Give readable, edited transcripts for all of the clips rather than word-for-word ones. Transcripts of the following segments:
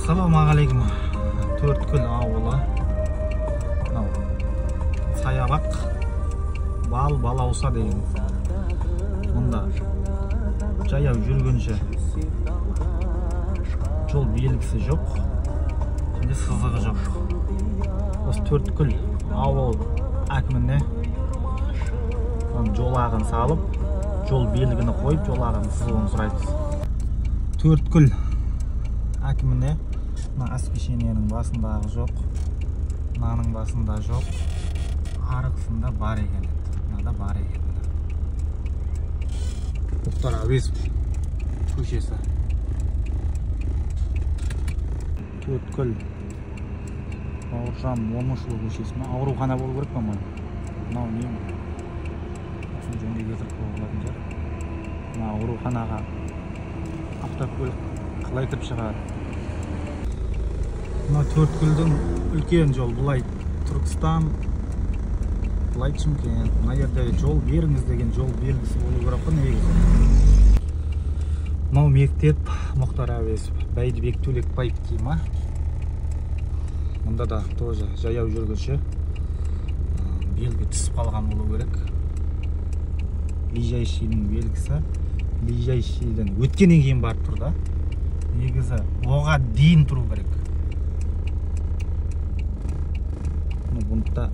Ассалаумағалейкум. Төрткүл ауылы. Мынау саябақ бал балауса деген. Мұнда жаяу жүргінші жол белгісі жоқ, және сызығы жоқ. Осы Төрткүл ауыл әкіміне жолағын салып, жол белгіні қойып, жолағын сызуын сұраймыз. Төрткүл әкіміне мына освещениенің басындағы жоқ, мынаның басында жоқ, арғысында бар екен, мынада бар екен. Мұхтар Әуезов көшесі. Төрткүл Бауыржан Момышұлы көшесі. Мына аурухана болу керек па мынау? Не? Осыны жөндеуге кетіріп болатын шығар. Мына ауруханаға автокөлік қалай кіріп шығады? Мына Төрткүлдің үлкен жол, былай Түркістан, былай Шымкент. Мына жерде жол беріңіз деген жол белгісі болу керек қой негізі. Мынау мектеп Мұхтар Әуезов, Бәйдібек Төлекбаев дей ма? Мұнда да тоже жаяу жүргінші белгі түсіп қалған болу керек. Ближайшийдің белгісі ближайшийден өткеннен кейін барып тұр да. Негізі оға дейін тұру керек. Бұны да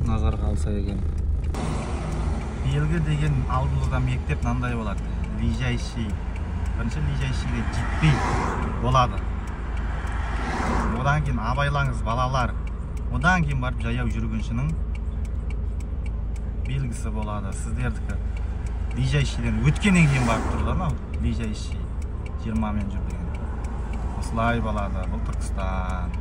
назарға алса екен. Белгі деген алдымызда мектеп мынандай болады. Ближайший. Бірінші ближайшийге жетпей болады. Одан кейін абайлаңыз балалар. Одан кейін барып жаяу жүргіншінің белгісі болады. Сіздердікі ближайшийден өткеннен кейін барып тұр да, мынау ближайший 20 мен жүр деген. Осылай болады. Бұл Түркістан.